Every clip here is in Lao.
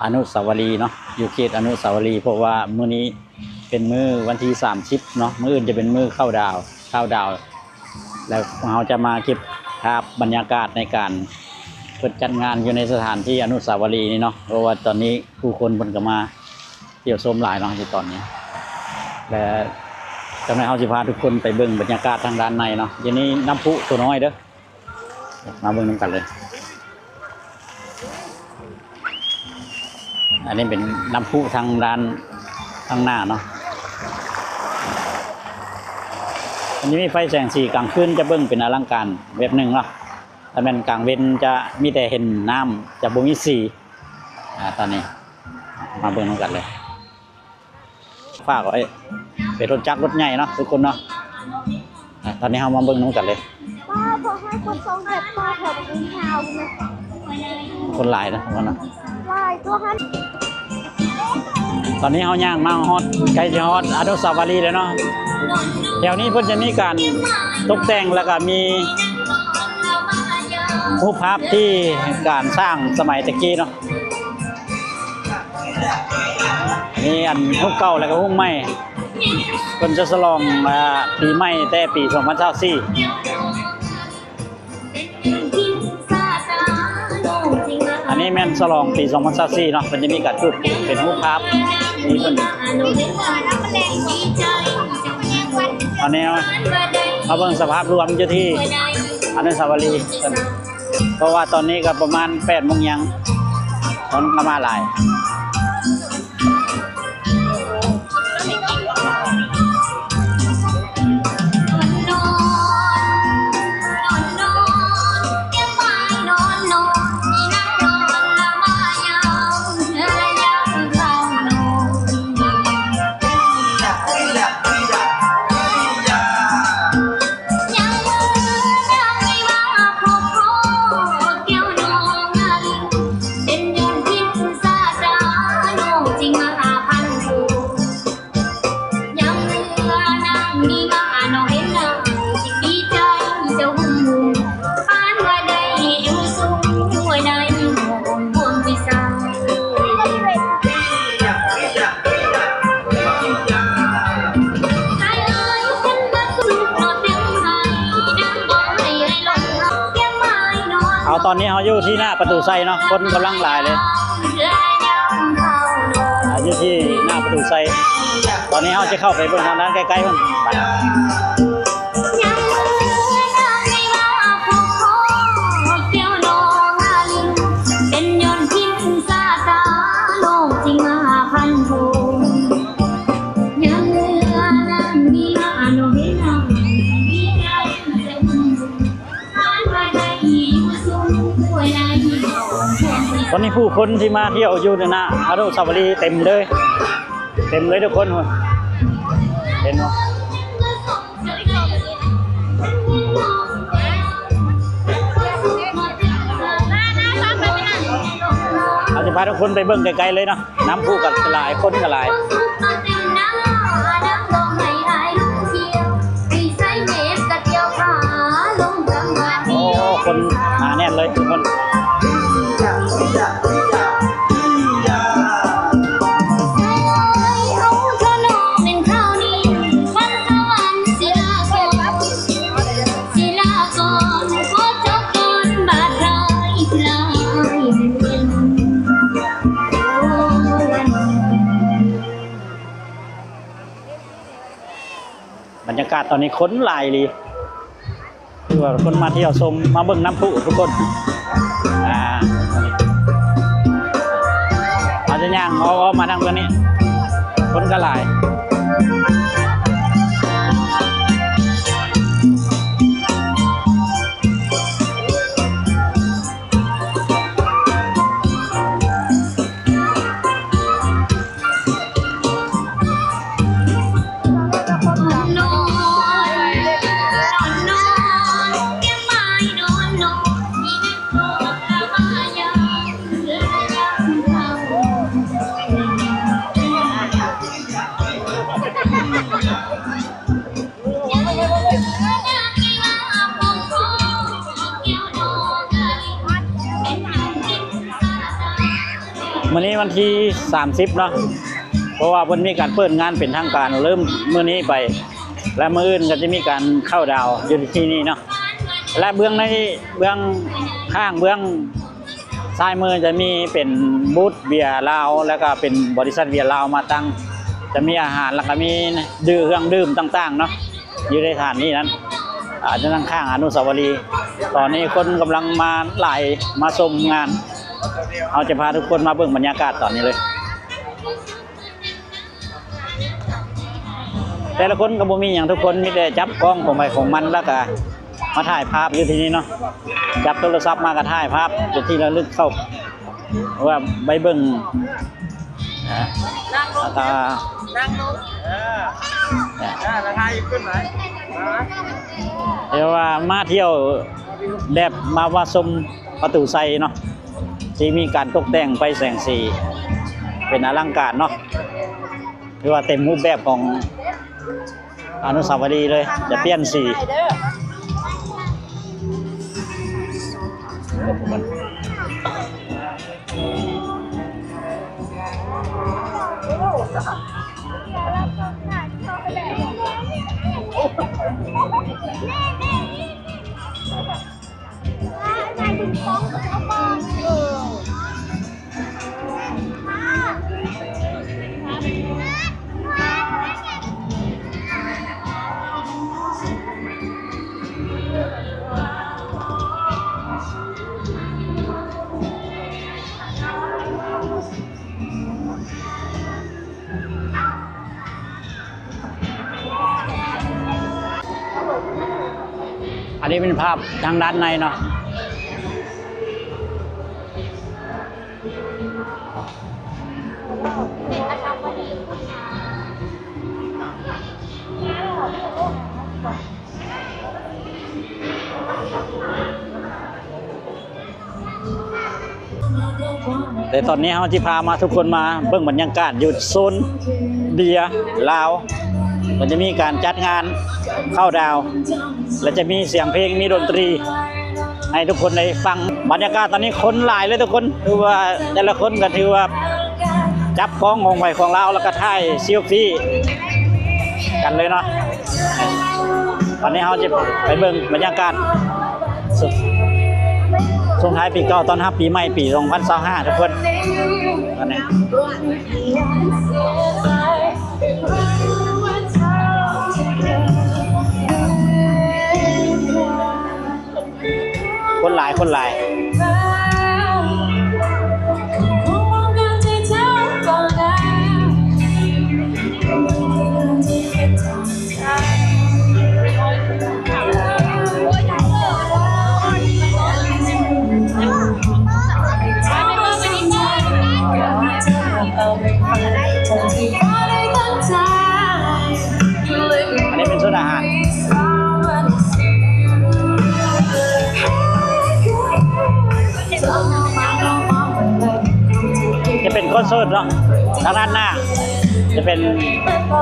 ອະນຸສາວະລີເນາະ ຢູ່ເຂດອະນຸສາວະລີ ເພາະວ່າມື້ນີ້ເປັນມື້ວັນທີສາມສິບເນາະ ມື້ອື່ນຈະເປັນມື້ເຂົ້າດາວ ເຂົ້າດາວ ແລ້ວພວກເຮົາຈະມາເກັບພາບບັນຍາກາດໃນການເພິ່ນຈັດງານຢູ່ໃນສະຖານທີ່ອະນຸສາວະລີນີ້ເນາະ ເພາະວ່າຕອນນີ້ຜູ້ຄົນເພິ່ນກໍມາ ທ່ຽວຊົມຫຼາຍເນາະຢູ່ຕອນນີ້ ແລະ ຈັກໜ່ອຍເຮົາຊິພາທຸກຄົນໄປເບິ່ງບັນຍາກາດທາງດ້ານໃນເນາະ. ຢູ່ນີ້ນ້ຳພຸຕົວນ້ອຍເດີ ມາເບິ່ງນຳກັນເລີຍ. ອັນນີ້ເປັນນ້ຳພຸທາງດ້ານທາງໜ້າເນາະ ມັນຈະມີໄຟແສງສີ ກາງຄືນຈະເບິ່ງເປັນອະລັງການແບບໜຶ່ງເນາະ ຖ້າແມ່ນກາງເວັນຈະມີແຕ່ເຫັນນ້ຳ ຈະບໍ່ມີສີ. ອາ ຕອນນີ້ມາເບິ່ງນຳກັນເລີຍ ຝາກໄວ້ເປັນລົດຈັກລົດໃຫຍ່ເນາະທຸກຄົນເນາະ. ອາ ຕອນນີ້ເຮົາມາເບິ່ງນຳກັນເລີຍ ວ້າວ ພວກໃຫ້ຄົນສອງແຖວຕໍ່ແຖວບັກຍາວນະ ຄົນຫຼາຍນະ ວ່ານະ ຫຼາຍຕົວຫັ້ນ. ຕອນນີ້ເຮົາຍ່າງມາຮອດ ໃກ້ຊິຮອດອະນຸສາວະລີແລ້ວເນາະ. ແຖວນີ້ເພິ່ນຈະມີການຕົກແຕ່ງ ແລ້ວກະມີຮູບພາບທີ່ການສ້າງສະໄໝແຕ່ກີ້ເນາະ. ມີອັນຮູບເກົ່າ ແລ້ວກະຮູບໃໝ່ ເພິ່ນຈະສະຫຼອງ ອາ ປີໃໝ່ແຕ່ປີສອງພັນຊາວສີ່. ອັນນີ້ແມ່ນສະຫຼອງປີສອງພັນຊາວສີ່ເນາະ ເພິ່ນຈະມີການຈູດເປັນຮູບພາບທີ່ເພິ່ນ ອັນນີ້ເຮົາມາເບິ່ງສະພາບລວມຢູ່ທີ່ອະນຸສາວະລີເພິ່ນ ເພາະວ່າຕອນນີ້ກໍປະມານແປດໂມງແລງ ຄົນກໍມາຫຼາຍ. ເອົາ ຕອນນີ້ເຮົາຢູ່ທີ່ໜ້າປະຕູໄຊເນາະ ຄົນກຳລັງຫຼາຍເລີຍ ອາ ຢູ່ທີ່ໜ້າປະຕູໄຊ. ຕອນນີ້ເຮົາຈະເຂົ້າໄປເບິ່ງທາງດ້ານໃກ້ໆພຸ້ນ ໄປ. ວັນນີ້ຜູ້ຄົນທີ່ມາທ່ຽວຢູ່ໜ້າອະນຸສາວະລີເຕັມເລີຍ ເຕັມເລີຍທຸກຄົນ ເຫັນບໍ່? ເຮົາຈະພາທຸກຄົນໄປເບິ່ງໃກ້ໆເລີຍເນາະ. ນ້ຳພຸກໍຫຼາຍ ຄົນກໍຫຼາຍ. ໂອ້ ຄົນໜາແໜ້ນເລີຍທຸກຄົນ. ບັນຍາກາດຕອນນີ້ຄົນຫຼາຍອີ່ຫຼີ ຄືວ່າຄົນມາທ່ຽວຊົມ ມາເບິ່ງນ້ຳພຸທຸກຄົນ. ອາ ເຮົາຈະຍ່າງອ້ອມໆມາທາງເບື້ອງນີ້ ຄົນກໍຫຼາຍ. ມື້ນີ້ວັນທີສາມສິບເນາະ ເພາະວ່າເພິ່ນມີການເປີດງານເປັນທາງການ ເລີ່ມມື້ນີ້ໄປ ແລະ ມື້ອື່ນກໍຈະມີການເຂົ້າດາວຢູ່ທີ່ນີ້ເນາະ ແລະ ເບື້ອງໃນ ເບື້ອງຂ້າງ ເບື້ອງຊ້າຍມືຈະມີເປັນບູດເບຍລາວ ແລ້ວກໍເປັນບໍລິສັດເບຍລາວມາຕັ້ງ ຈະມີອາຫານ ແລ້ວກໍມີດື່ມ ເຄື່ອງດື່ມຕ່າງໆເນາະ ຢູ່ໃນສະຖານທີ່ນັ້ນ ອາ ຢູ່ທາງຂ້າງອະນຸສາວະລີ. ຕອນນີ້ຄົນກຳລັງມາຫຼາຍ ມາຊົມງານ ເຮົາຈະພາທຸກຄົນມາເບິ່ງບັນຍາກາດຕອນນີ້ເລີຍ. ແຕ່ລະຄົນກໍບໍ່ມີຫຍັງ ທຸກຄົນມີແຕ່ຈັບກ້ອງຂອງໃຜຂອງມັນ ແລ້ວກໍມາຖ່າຍພາບຢູ່ທີ່ນີ້ເນາະ ຈັບໂທລະສັບມາກໍຖ່າຍພາບເປັນທີ່ລະລຶກເຂົ້າ ວ່າໄປເບິ່ງ ນະ ນັ່ງລົງ ແລ້ວກໍ ນັ່ງລົງ ເອີ ນະ ແລ້ວຖ່າຍຂຶ້ນໄປ ເອີ້ນວ່າມາທ່ຽວແບບມາວ່າຊົມປະຕູໄຊເນາະ ທີ່ມີການຕົກແຕ່ງໄຟແສງສີເປັນອະລັງການເນາະ ຖືວ່າເຕັມຮູບແບບຂອງອະນຸສາວະລີເລີຍ ຈະປ່ຽນສີ. ອັນນີ້ເປັນພາບທາງດ້ານໃນເນາະ. ແຕ່ຕອນນີ້ເຮົາຊິພາມາ ທຸກຄົນມາເບິ່ງບັນຍາກາດຢູ່ໂຊນເບຍລາວ ມັນຈະມີການຈັດງານເຂົ້າດາວ ແລະ ຈະມີສຽງເພງ ມີດົນຕີໃຫ້ທຸກຄົນໄດ້ຟັງ. ບັນຍາກາດຕອນນີ້ຄົນຫຼາຍເລີຍທຸກຄົນ ຖືວ່າແຕ່ລະຄົນກໍຖືວ່າຈັບກ້ອງຂອງໃຜຂອງລາວ ແລ້ວກໍຖ່າຍເຊລຟີກັນເລີຍເນາະ. ຕອນນີ້ເຮົາຈະໄປເບິ່ງບັນຍາກາດສົ່ງ ສົ່ງທ້າຍປີເກົ່າ ຕ້ອນຮັບປີໃໝ່ປີສອງພັນຊາວຫ້າ ທຸກຄົນ. ຕອນນີ້ຄົນຫຼາຍ ຄົນຫຼາຍ. ອັນນີ້ເປັນໂຊນອາຫານ ຈະເປັນຄອນເສີດເນາະ ທາງດ້ານໜ້າຈະເປັນ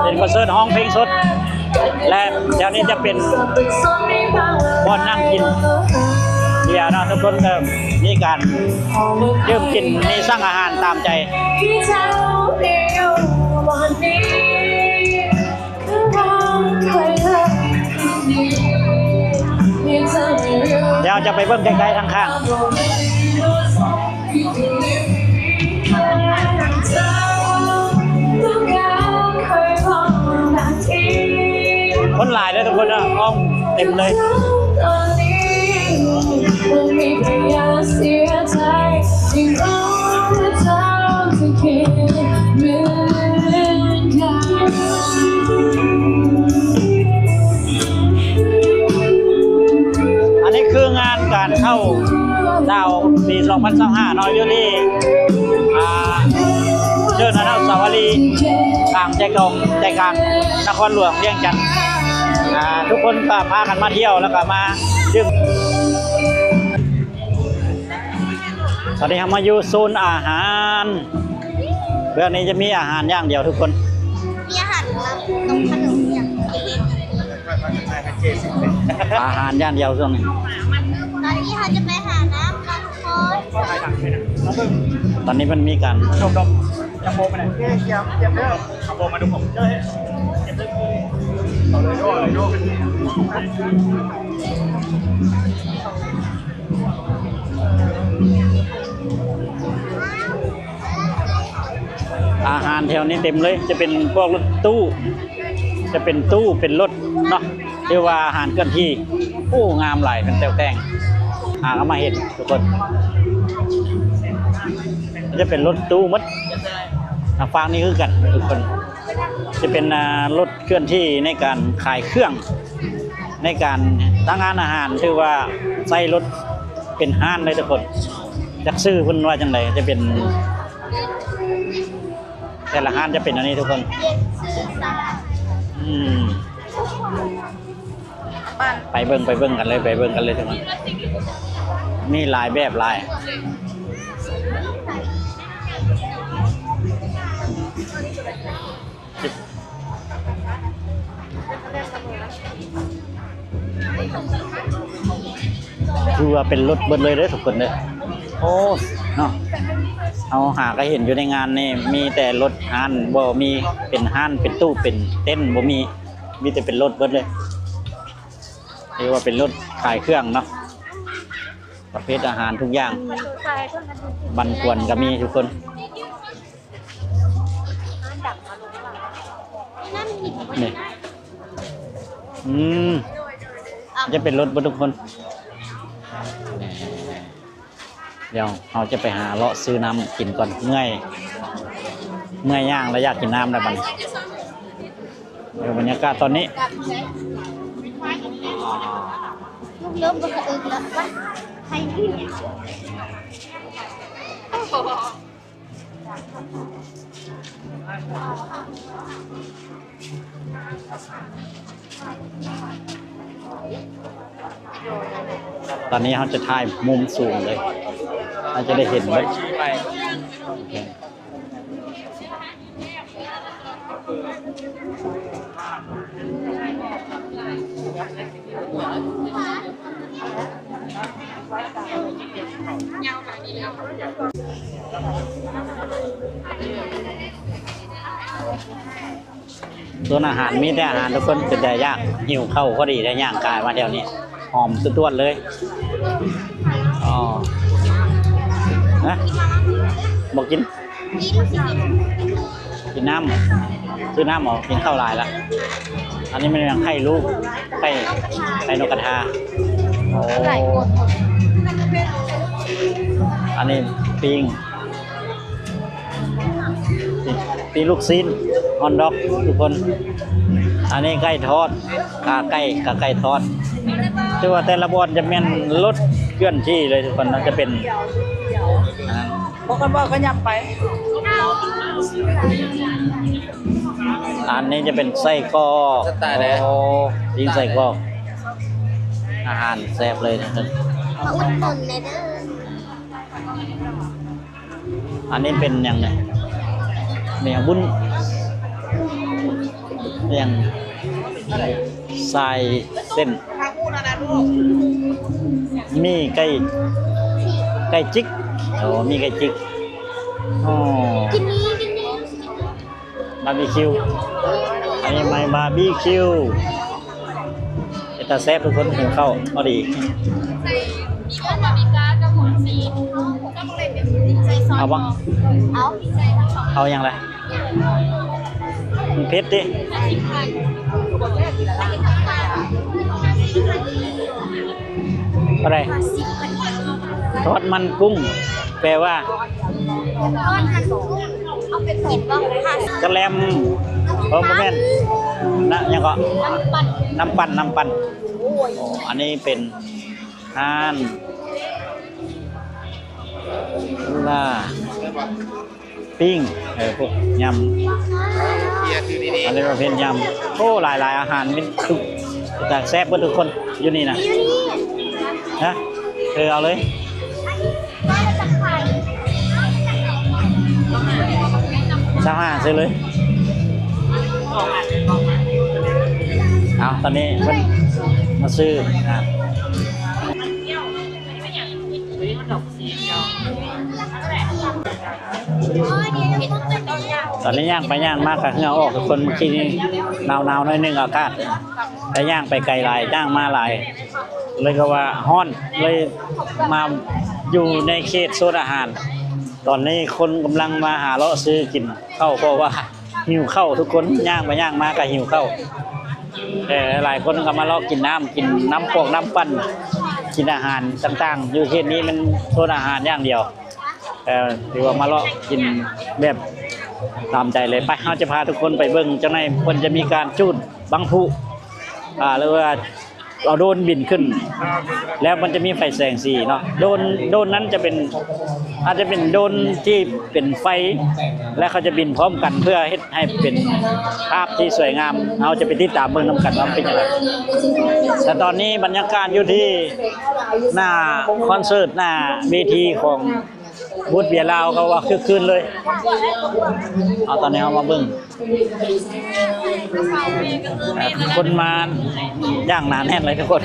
ເປັນຄອນເສີດຮ້ອງເພງສົດ ແລະ ແຖວນີ້ຈະເປັນບ່ອນນັ່ງກິນເບຍເນາະ ທຸກຄົນກໍມີການດື່ມກິນ ມີສັ່ງອາຫານຕາມໃຈ. ດຽວຈະໄປເບິ່ງໃກ້ໆທາງຂ້າງ ຄົນຫຼາຍເດີທຸກຄົນເດີ ຫ້ອງເຕັມເລີຍ. ອັນນີ້ຄືງານການເຂົ້າດາວປີສອງພັນຊາວຫ້າເນາະ ຢູ່ທີ່ ອ່າ ເດີ່ນອະນຸສາວະລີ ກາງໃຈກອງ ໃຈກາງນະຄອນຫຼວງວຽງຈັນ. ອ່າ ທຸກຄົນກໍພາກັນມາທ່ຽວ ແລ້ວກໍມາດື່ມ. ຕອນນີ້ເຮົາມາຢູ່ໂຊນອາຫານ ເບື້ອງນີ້ຈະມີອາຫານຢ່າງດຽວທຸກຄົນ. ມີອາຫານກັບຂະໜົມຢ່າງ ອາຫານຢ່າງດຽວຊ່ວງນີ້. ຕອນນີ້ເຮົາຈະໄປຫານ້ຳກ່ອນທຸກຄົ ຕອນນີ້ເພິ່ນມີການ ອາຫານແຖວນີ້ເຕັມເລີຍ ຈະເປັນພວກລົດຕູ້ ຈະເປັນຕູ້ເປັນລົດເນາະ ຫຼືວ່າອາຫານເຄື່ອນທີ່. ໂອ້ ງາມຫຼາຍ ເປັນແຕ່ວແຕ່ງ ຫາກໍມາເຫັນທຸກຄົນ ຈະເປັນລົດຕູ້ໝົດ. ທາງຝັ່ງນີ້ຄືກັນທຸກຄົນ ຈະເປັນ ອ່າ ລົດເຄື່ອນທີ່ໃນການຂາຍເຄື່ອງ ໃນການທາງຮ້ານອາຫານ ຖືວ່າໃຊ້ລົດເປັນຮ້ານເລີຍທຸກຄົນ. ຈັກຊື່ເພິ່ນວ່າຈັ່ງໃດ ຈະເປັນ ແຕ່ລະຮ້ານຈະເປັນອັນນີ້ທຸກຄົນ. ອືມ ໄປເບິ່ງ ໄປເບິ່ງກັນເລີຍ ໄປເບິ່ງກັນເລີຍທຸກຄົນ. ມີຫຼາຍແບບຫຼາຍ. ຄືວ່າເປັນລົດເບິດເລີຍເດີທຸກຄົນເດີ. ໂອ້ ເນາະ ເຮົາຫາກໍເຫັນຢູ່ໃນງານນີ້ ມີແຕ່ລົດຮ້ານ ບໍ່ມີເປັນຮ້ານ ເປັນຕູ້ ເປັນເຕັນ ບໍ່ມີ ມີແຕ່ເປັນລົດເບິດເລີຍ. ເອີ້ນວ່າເປັນລົດຂາຍເຄື່ອງເນາະ ປະເພດອາຫານທຸກຢ່າງ ບັນກວນກໍມີທຸກຄົນ. ນີ້ ອືມ ຈະເປັນລົດເບິດທຸກຄົນ. ດຽວເຮົາຈະໄປຫາເລາະຊື້ນ້ຳກິນກ່ອນ ເມື່ອຍ ເມື່ອຍຍ່າງແລ້ວ ຢາກກິນນ້ຳແລ້ວບັດນີ້. ເບິ່ງບັນຍາກາດຕອນນີ້ ຕອນນີ້ເຮົາຈະຖ່າຍມຸມສູງເລີຍ ເຮົາຈະໄດ້ເຫັນເບິດ. ໂຊນອາຫານ ມີແຕ່ອາຫານທຸກຄົນ ເປັນຕາຢາກ ຫິວເຂົ້າພໍດີໄດ້ ຍ່າງກາຍມາແຖວນີ້ ຫອມຕວດໆເລີຍ. ອໍ ຮະ ບໍ່ກິນ ກິນນ້ຳ ຊື້ນ້ຳເອົາ ກິນເຂົ້າຫຼາຍລະ. ອັນນີ້ແມ່ນຫຍັງ ໄຂ່ລູກ ໄຂ່ ໄຂ່ນົກກະທາ. ໂອ້ ອັນນີ້ປີ້ງ ປີ້ງລູກຊີ້ນ ຮອດດອກທຸກຄົນ. ອັນນີ້ໄກ່ທອດ ຂາໄກ່ ຂາໄກ່ທອດ. ຖືວ່າແຕ່ລະບ່ອນຈະແມ່ນລົດເຄື່ອນທີ່ເລີຍທຸກຄົນເນາະ ຈະເປັນ ບໍ່ຄັນເວົ້າກໍຫຍັບໄປ. ອັນນີ້ຈະເປັນໄສ້ກອກ ສະໄຕແດ່ ໂອ້ ປີ້ງໄສ້ກອກ ອາຫານແຊບເລີຍນະ. ມາອຸດໜູນແດ່ເດີ. ອັນນີ້ເປັນຫຍັງນີ້ ແນວບຸ້ນ ຫຍັງ ຊາຍເສັ້ນ ມີໄກ່ ໄກ່ຈິກ ໂອ້ ມີໄກ່ຈິກ. ອໍ ກິນນີ້ ກິນນີ້ ບາບີຄິວ ອັນນີ້ໄມ້ບາບີຄິວ ເປັນຕາແຊບທຸກຄົນ ຫິວເຂົ້າພໍດີ. ເອົາບໍ່? ເອົາ ເອົາຫຍັງລະ? ມັນເຜັດຕິ. ເທົ່າໃດ? ທອດມັນກຸ້ງ ແປວ່າ ທອດມັນກຸ້ງ ເອົາໄປທອດ ກະແລັມ ເອີ ບໍ່ແມ່ນ ນະ ຫຍັງເກາະ? ນ້ຳປັ່ນ ນ້ຳປັ່ນ ນ້ຳປັ່ນ. ໂອ້ ອັນນີ້ເປັນຮ້ານລາ ປີ້ງ ເອີ ພວກຍຳ ອັນນີ້ປະເພດຍຳ. ໂອ້ ຫຼາຍໆ ອາຫານມີທຸກ ແຊບເບິດທຸກຄົນຢູ່ນີ້ນະ. ຮະ ເອີ ເອົາເລີຍ ຊາວຫ້າຊື້ເລີຍ. ເອົາ ຕອນນີ້ເພິ່ນມາຊື້ ອ່າ ອັນນີ້ມັນດອກ ຕອນນີ້ຍ່າງໄປຍ່າງມາກະເຫື່ອອອກທຸກຄົນ. ເມື່ອກີ້ນີ້ໜາວໆໜ້ອຍໜຶ່ງອາກາດ, ແຕ່ຍ່າງໄປໄກຫຼາຍ ຍ່າງມາຫຼາຍ ເລີຍກໍວ່າຮ້ອນ, ເລີຍມາຢູ່ໃນເຂດໂຊນອາຫານ. ຕອນນີ້ຄົນກຳລັງມາຫາເລາະຊື້ກິນເຂົ້າ ເພາະວ່າຫິວເຂົ້າທຸກຄົນ, ຍ່າງໄປຍ່າງມາກໍຫິວເຂົ້າ. ເອີ ຫຼາຍຄົນກໍມາເລາະກິນນ້ຳ ກິນນ້ຳປອກນ້ຳປັ່ນ ກິນອາຫານຕ່າງໆ. ຢູ່ເຂດນີ້ແມ່ນໂຊນອາຫານຢ່າງດຽວ. ເອີ ຖືວ່າມາເລາະກິນແບບຕາມໃຈເລີຍ. ໄປ ເຮົາຈະພາທຸກຄົນໄປເບິ່ງ. ຈັກໜ່ອຍເພິ່ນຈະມີການຈູດບັ້ງຜຸ ອ່າ ຫຼືວ່າເອົາໂດຣນບິນຂຶ້ນ ແລ້ວມັນຈະມີໄຟແສງສີເນາະ. ໂດຣນ ໂດຣນນັ້ນຈະເປັນ ອາດຈະເປັນໂດຣນທີ່ເປັນໄຟ ແລະ ເຂົາຈະບິນພ້ອມກັນເພື່ອເຮັດໃຫ້ເປັນພາບທີ່ສວຍງາມ. ເຮົາຈະໄປຕິດຕາມເບິ່ງນຳກັນວ່າເປັນຈັ່ງໃດ. ແຕ່ຕອນນີ້ບັນຍາກາດຢູ່ທີ່ໜ້າຄອນເສີດ ໜ້າເວທີຂອງ ບູດເບຍລາວ ເຂົາວ່າຄຶກຄື້ນເລີຍ. ເອົາ ຕອນນີ້ເຮົາມາເບິ່ງ ເອີ ຄົນມາຢ່າງໜາແໜ້ນເລີຍທຸກຄົນ.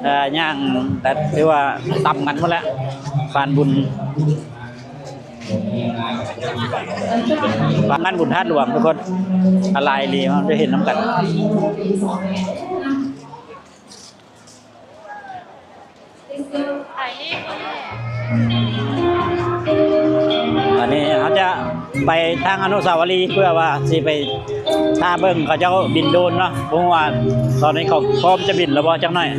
ເອີ ຍ່າງແຕ່ຖືວ່າຕຳກັນໝົດແລ້ວ ພານບຸນ ງານບຸນທາດຫຼວງທຸກຄົນ. ອາ ຫຼາຍອີ່ຫຼີ ເຮົາໄດ້ເຫັນນຳກັນ. ອັນນີ້ເຮົາຈະໄປທາງອະນຸສາວະລີ ເພື່ອວ່າຊິໄປຖ້າເບິ່ງເຂົາເຈົ້າບິນໂດຣນເນາະ. ບໍ່ຮູ້ວ່າຕອນນີ້ເຂົາພ້ອມຈະບິນແລ້ວບໍ່ ຈັກໜ້ອຍ.